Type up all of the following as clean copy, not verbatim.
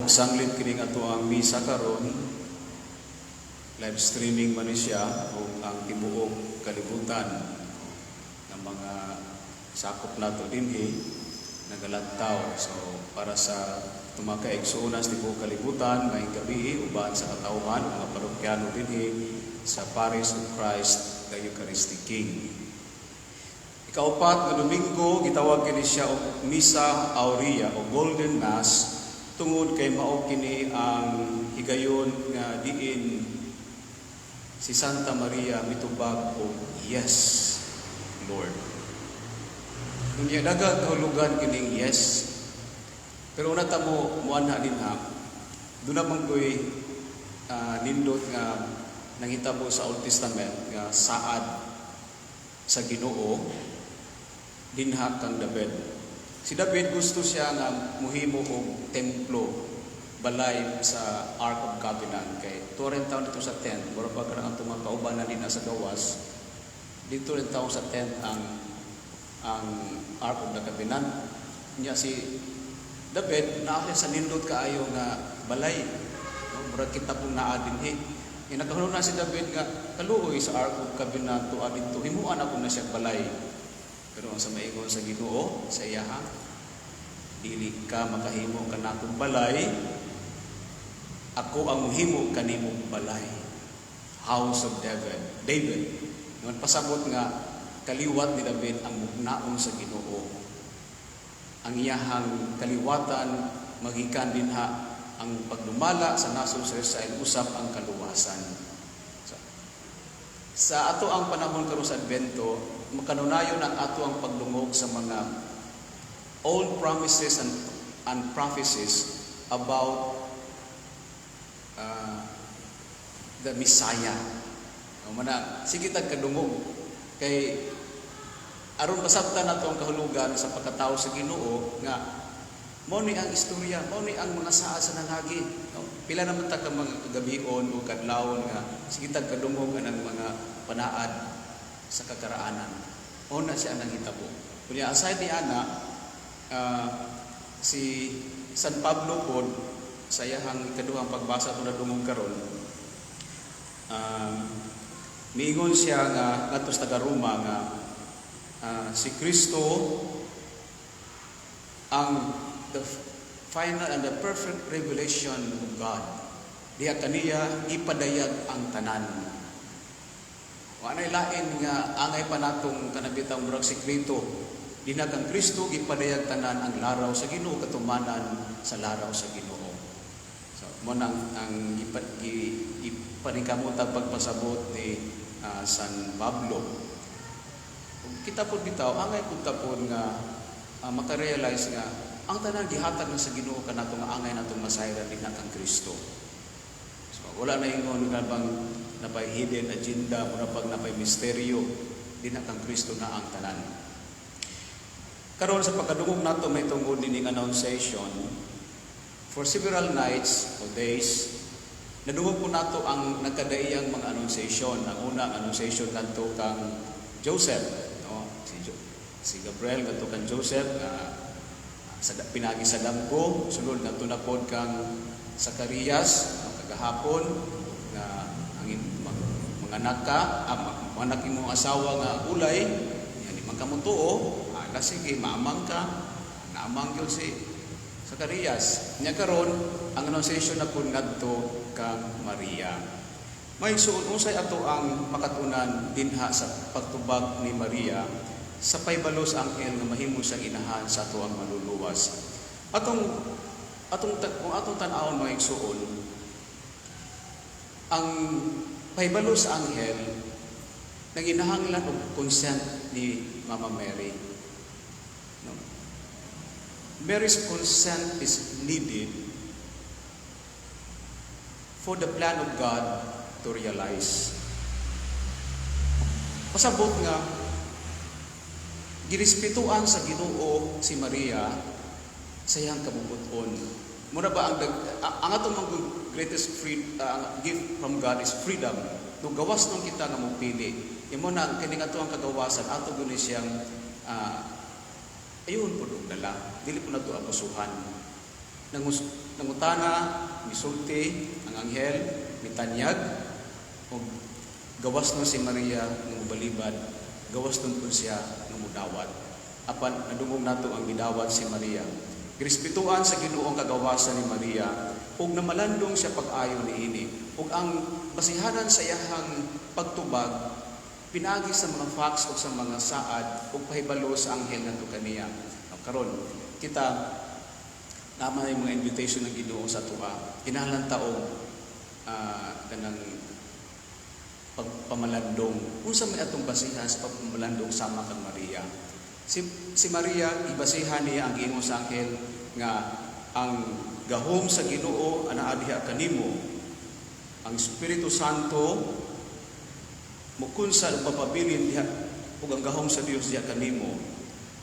Og sanglit kining ato ang misa karon, live streaming man ni siya ug ang tibuok kalibutan ng mga sakop nato dinhi nagalantaw. So para sa mga kaigsuonan sa tibuok kalibutan, maayong gabii uban sa katawhan, mga parokyano dinhi sa Parish of Christ the Eucharistic King. Ikaupat nga Domingo, gitawag kini siya og Misa Aurea o Golden Mass tungod kay mao kini ang higayon nga diin si Santa Maria mitubag og "Yes, Lord." Unya daghang kahulugan kining "yes." Pero una ta mo muanha dinha, duna man ko'y nindot nga nangitabo sa Old Testament nga saad sa Ginoo dinha kang David. Si David, gusto siya nga muhimo og templo, balay sa Ark of Covenant, kay tuwa rin taon dito sa tent, mura pa kanang atong mga kaubanan din sa gawas. Dito rin taon sa tent ang Ark of the Covenant. Nya si David naa siya sa nindot kaayo nga balay. No, murag kita pong naa dinhi. Nya nakahuna si David nga kaluoy sa Ark of Covenant tuwa didto, himuan ako na siya balay. Pero ang sa maingon sa Ginoo sa iyaha, "Dili ka makahimo kanakong balay, ako ang muhimo kanimo balay." House of David. David. Ngan pasabot nga kaliwat ni David ang mugnaon sa Ginoo. Ang iyahang kaliwatan magikan dinha ang pagdumala sa nasod sa Israel, usab ang kaluwasan. So, sa ato ang panahon karon sa Advento, makanunayon ang ato ang pagdungog sa mga old promises and prophecies about the Messiah. O mana, sige tag kadungog kay aron masabtan nato ang kahulugan sa pagkatao sa Ginoo nga mao ni ang istorya, mao ni ang mga saad sa nangagi. No? Pila naman ta ka mga gabion o kadlawon nga sige tag kadungog anang mga panaad sa kakaraanan. Mao na siya ang nanghitabo. Kunya aside ni ana, si San Pablo pod sa iyahang ikaduhang pagbasa ato nadungog karon, miingon siya nga ngadto sa taga Roma nga si Kristo ang the final and the perfect revelation of God. Diha kaniya ipadayag ang tanan. Wa nay lain nga angay pa natong kanabitang murag sekreto. Dinha kang Kristo gipadayag tanan ang laraw sa Ginoo, katumanan sa laraw sa Ginoo. So mo nang ang ipaningkamotag pagpasabot ni San Pablo. Ug kita pud bitaw angay pud ta pud nga makarealize nga ang tanan gihatag na sa Ginoo kanato nga angay natong masayran dinha kang Kristo. So wala na ingon nga bang napay hidden agenda, mura pag napay misteryo, dinha kang Kristo na ang tanan. Karon sa pagkadungog nato may tungod nining Annunciation, for several nights o days, nadungog po nato ang nagkadaiyang mga annunciation. Ang una, ang annunciation ngadto kang Joseph, no? Si Gabriel ngadto kang Joseph nga sa pinagi sa damgo, sulod ngadto na pod kang Zacarias, no, kagahapon nga ang manganak ka, manganak imong asawa nga ulay, yani man ka motuo, ala sige, maamang ka, naamang gyud si Zacarias. Nya karon ang annunciation na pud ngadto kang Maria. May suon, unsay ato ang makatunan dinha sa pagtubag ni Maria sa pahibalo sa anghel nga mahimo siyang inahan sa ato ang Maluluwas? Atong atong kung atong tan-awon, mga igsuon, ang pahibalo sa anghel nanginahanglan og consent ni Mama Mary. No? Mary's consent is needed for the plan of God to realize. Pasabot nga girespetuan sa Ginoo si Maria sa iyang kabubut-on. Muna ba ang atong mga greatest gift from God is freedom. No, gawas nung kita nga mopili. Imo na kining ato ang kagawasan, ato guni siyang ayun pud og dala. Dili po nato abusuhan. Nangutana, misulti ang anghel, mitanyag, ug gawas no si Maria nga mobalibad, gawas nun pud siya nga mudawat. Apan nadungog nato ang gidawat si Maria. Girespetuan sa Ginoo ang kagawasan ni Maria ug namalandong siya pag-ayo niini. Ug ang basihanan sa iyahang pagtubag pinaagi sa mga facts ug sa mga saad ug pahibalo sa anghel ngadto kaniya. O, karon kita naman yung mga invitation ng Ginoo sa atoa. Kinahanglan ta og kanang pagpamalandong. Unsa may atong basihan sa pagpamalandong sama kang Maria? Si Maria, ibasihan niya ang giingon sa anghel nga ang gahom sa Ginoo anaa diha kanimo. Ang Espiritu Santo mukunsad ug papabilin diha ug ang gahom sa Dios diha kanimo.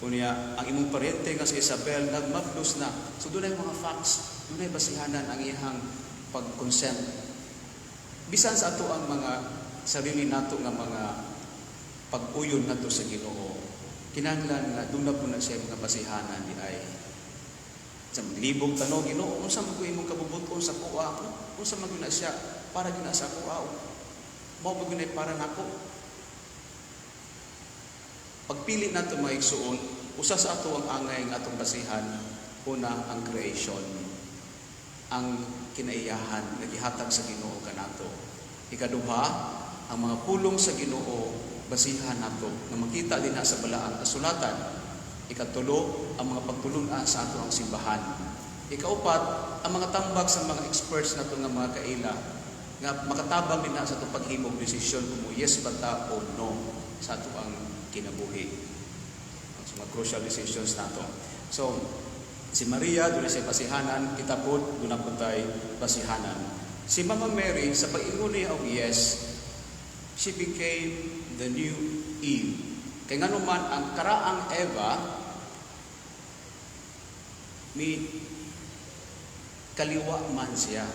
Unya ang imong paryente nga si Isabel nagmablos na. So dunay mga facts, dunay basihanan ang iyang pag-consent. Bisan sa ato ang mga sarili nato nga mga pag-uyon nato sa Ginoo, kinahanglan nga duna po na siya mga basihanan di ay sa maglibog ta, no, "Ginoo, unsa man ko imong kabubut-on sa akoa? Unsa man gyud na siya para gyud na sa akoa? Mao ba gyud na para nako?" Pagpili nato, mga igsuon, usa sa ato ang angay nga atong basihan, una, ang creation, ang kinaiyahan nga gihatag sa Ginoo kanato. Ikaduha, ang mga pulong sa Ginoo, basihan nato nga makita dinha sa Balaang Kasulatan. Ikatulo, ang mga pagtulun-an sa ato ang simbahan. Ikaupat, ang mga tambag sa mga experts nato nga mga kaila nga makatabang dinha sa atong paghimog desisyon kung mo yes ba ta o no sa ato ang kinabuhi. Sa mga crucial decisions nato. So, si Maria, duna siya basihanan, kita po, duna po tay basihanan. Si Mama Mary, sa pag-ingon niya og yes, she became the new Eve. Kay ngano man ang karaang Eva, mi kaliwa man siya.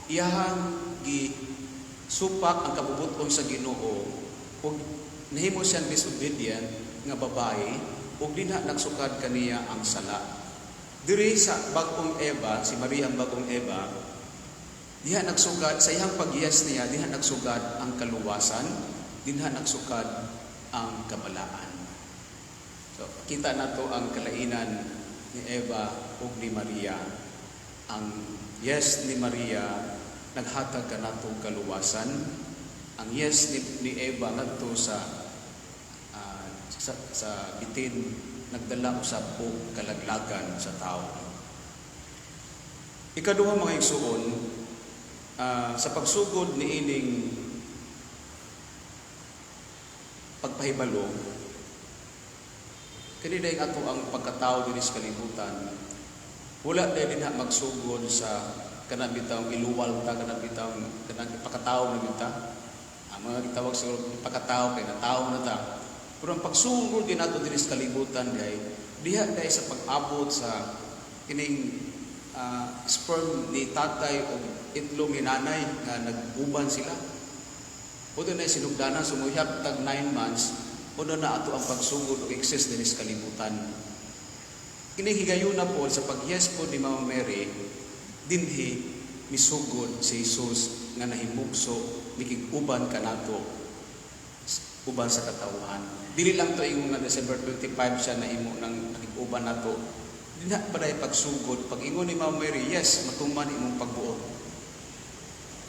Iyahang gi supak ang kabubuton sa Ginoo ug nahimo siyang disobedient nga babae ug dinha nagsukad kaniya ang sala. Diri sa bagong Eva, si Maria ang bagong Eva, diha nagsugad sa iyang pag-yes niya, diha nagsugad ang kaluwasan, dinha nagsukad ang kabalaan. So, kita nato ang kalainan ni Eva ug ni Maria. Ang yes ni Maria naghatag kanato kaluwasan. Ang yes ni Eva ngadto sa bitin nagdala usab og kalaglagan sa tao. Ikaduha, mga igsuon, sa pagsugod ni ining pagpahibalo, kini dayong ato ang pagkatao dinhi sa kalibutan. Wala dahil dinha magsugod sa kanang bitawng iluwal ta, kanang bitawng kanang ipakatao na bita. Ang mga gitawag siguro ipakatao kay natao na ta. Pero ang pagsugod din nato dinhi sa kalibutan diay diha dahil sa pag-abot sa kining sperm ni tatay o itlog ni nanay nga nag-uban sila. O na sinugdanan, sumuyab tag 9 months, o na ato ang pagsugod og exist dinhi sa kalibutan. Kini higayuna po sa pag-yes po ni Mama Mary, dinhi misugod si Jesus nga nahimugso mikig-uban kanato, uban sa katawhan. Dili lang to ingon nga December 25 siya nahimo ng nakig-uban nato. Dinha pa dahil pagsugod, pag ingon ni Mama Mary, "Yes, matuman imong pagbuot."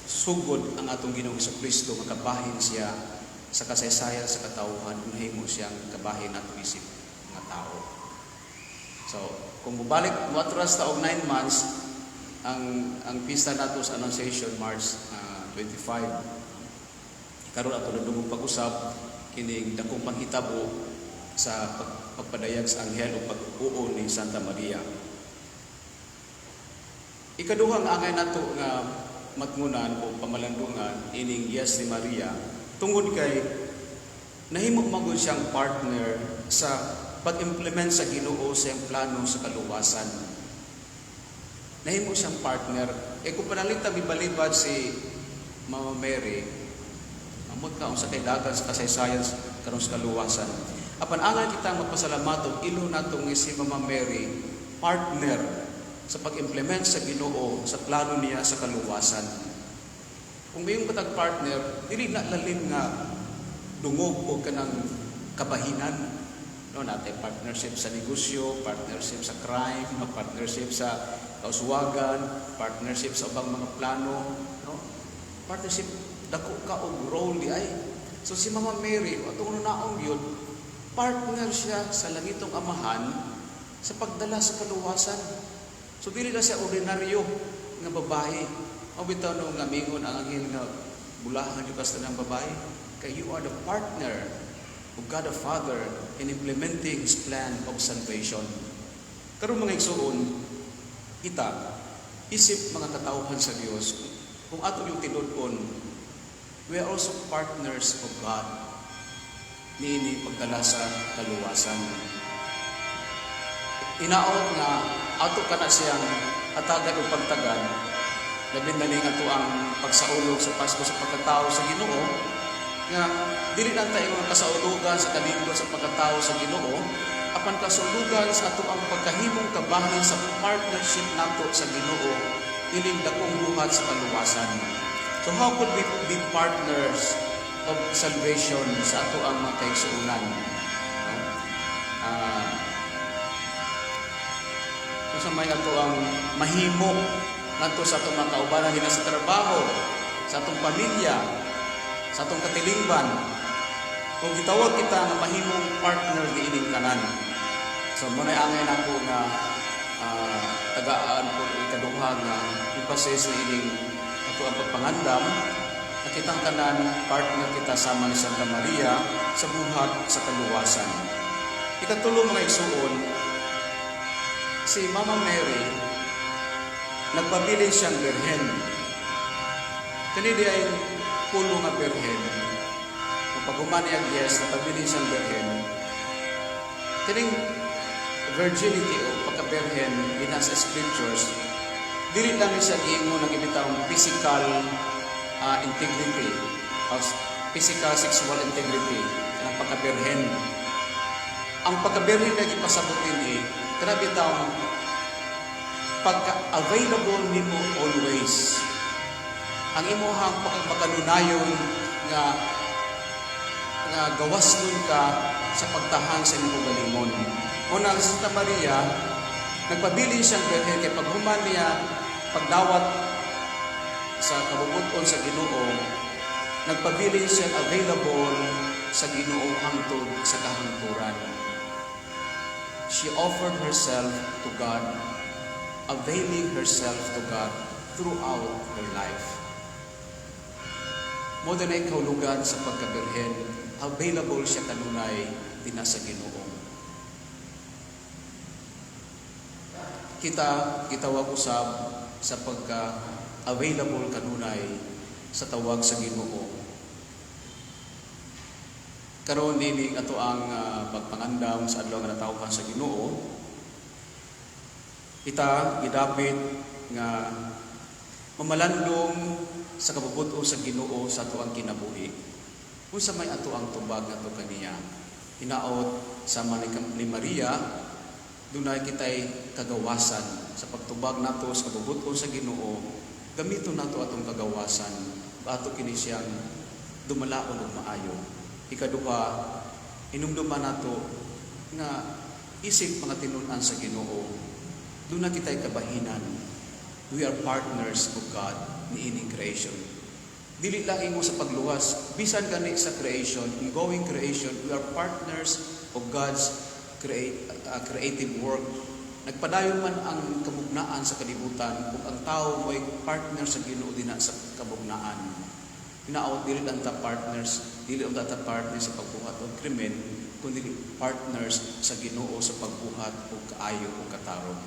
Sugod ang atong Ginoong Kristo, makabahin siya sa kasaysayan sa katawhan, nahimo siyang kabahin nato isip nga tao. So, kung mubalik muatras ta og 9 months, ang pista nato sa Annunciation, March 25. Karon ato nadungog pag-usab kining dakong panghitabo sa pagpadayag sa anghel o pag-uo ni Santa Maria. Ikaduhang angay nato nga matngunan o pamalandungan ining yes ni Maria tungod kay nahimo magud siyang partner sa pag-implement sa Ginoo sa iyang plano sa kaluwasan. Nahimo siyang partner. Eh kung panalita mibalibad si Mama Mary, amot ka unsa kay dagan sa kasaysayan karon sa kaluwasan. Apan angay kita magpasalamat og ilo nato nga si Mama Mary partner sa pag-implement sa Ginoo sa plano niya sa kaluwasan. Kung may katag partner, dili na lalim nga dungog o kanang kabahinan. No, natay partnership sa negosyo, partnership sa crime, no, partnership sa kauswagan, partnership sa ubang mga plano, no? Partnership, dako ka og role di ay. So si Mama Mary, atong naong yun, partner siya sa langitong Amahan sa pagdala sa kaluwasan. So dili na siya ordinaryo nga babae. O bitaw no nga mingon ang anghel nga bulahan yung kasta ng babae. Kay you are the partner of God the Father in implementing His plan of salvation. Karon, mga igsuon, kita isip mga katawhan sa Dios, kung ato yung tinud-on, we are also partners of God niini pagdala sa kaluwasan. Inaot nga ato kana siyang hatagan og pagtagad, labi na ning ato ang pagsaulog sa Pasko sa Pagkatao sa Ginoo, nga dili lang tayo mga kasaulugan sa kalingkod sa pagkatao sa Ginoo, apan kasaulugan sa ato ang pagkahimong kabahin sa partnership nato sa Ginoo ining dakong buhat sa kaluwasan. So how could we be partners of salvation sa ato ang mga kaigsuonan, no? Kung sa may ato ang mahimo ngadto sa atong mga kaubanan dinha sa trabaho, sa atong pamilya, sa atong katilingban, kung gitawag kita nga mahimong partner niining tanan. So mo na angay nako nga tagaan po ikaduha nga emphasis niining ato ang pagpangandam, na kitang tanan partner kita sama ni Santa Maria sa buhat sa kaluwasan. Ikatulo, mga igsuon, si Mama Mary, nagpabilin siyang birhen. Kani di ay pulo nga birhen. Kung paghuman niya, yes, nagpabilin siyang birhen. Kining virginity o pagka-birhen dinha sa scriptures, dili lang ni siya giingon ng ibitawang physical integrity o physical sexual integrity kanang pagka-birhen. Ang pagka-birhen nga gipasabot dinhi, kana bitawng pagka-available nimo always. Ang imuhang pagmakanunayon nga nga gawas nun ka sa pagtahan sa imong kaugalingon. Una, si Santa Maria, nagpabilin siyang birhen kay paghuman niya pagdawat sa kabubut-on sa Ginoo, nagpabilin siya available sa Ginoo hangtod sa kahangturan. She offered herself to God, availing herself to God throughout her life. Mo na kahulugan sa pagkabirhen, available siya kanunay dinha sa Ginoo. Kita gitawag usab sa pagka available kanunay sa tawag sa Ginoo. Karon nining ato ang pagpangandam sa adlaw nga natawhan sa Ginoo, kita gidapit nga mamalandong sa kabubuto sa Ginoo sa ato ang kinabuhi. Unsa may ato ang tubag ngadto kaniya? Hinaot sama ni Maria, dunay kitay kagawasan sa pagtubag nato sa kabubuto sa Ginoo. Gamiton nato atong kagawasan, ato kini siyang dumalaon og maayo. Ikaduha, inumduman nato nga isip mga tinun-an sa Ginoo, duna kitay kabahinan. We are partners of God niining creation. Dili lang ingon sa pagluwas, bisan gani sa creation, ongoing creation, we are partners of God's creative work. Nagpadayon man ang kabugnaan sa kalibutan ug ang tao mo'y partner sa Ginoo dinha sa kabugnaan. Hinaot dili lang ta partners, dili lang ta partner sa pagbuhat og krimen, kundi partners sa Ginoo sa pagbuhat og kaayo ug katarong.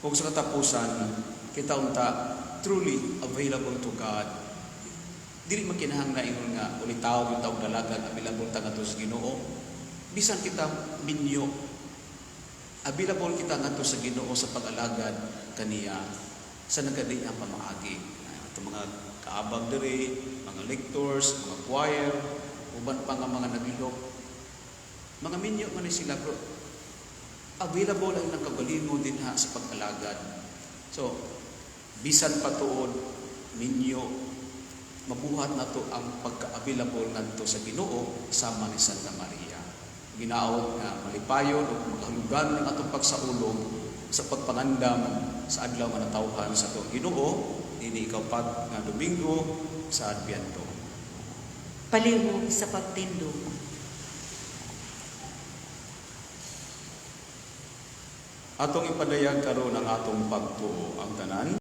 Ug sa katapusan, kita unta truly available to God. Dili man kinahanglan ingon nga ulitaw yung taong dalagan, available ta ngadto sa Ginoo. Bisan kita minyo, available kita ngadto sa Ginoo sa pag-alagad kaniya sa nagkadiang pamaagi. Ato mga kaabag diri, mga lectors, mga choir, uban pa nga mga naglihok. Mga minyo man ni sila, pero available ang ilang kagalingon dinha sa pag-alagad. So, bisan pa tuod ninyo, mabuhat nato ang pagka-available ngadto sa Ginoo sama ni Santa Maria. Ginaot nga malipayon ug makahulugan ang atong pagsaulog sa pagpangandam sa adlaw nga natawhan sa atong Ginoo ini ikaupat nga Domingo sa Adbyento. Palihog sa pagtindog. Atong ipadayag karon ang atong pagtuo ang tanan.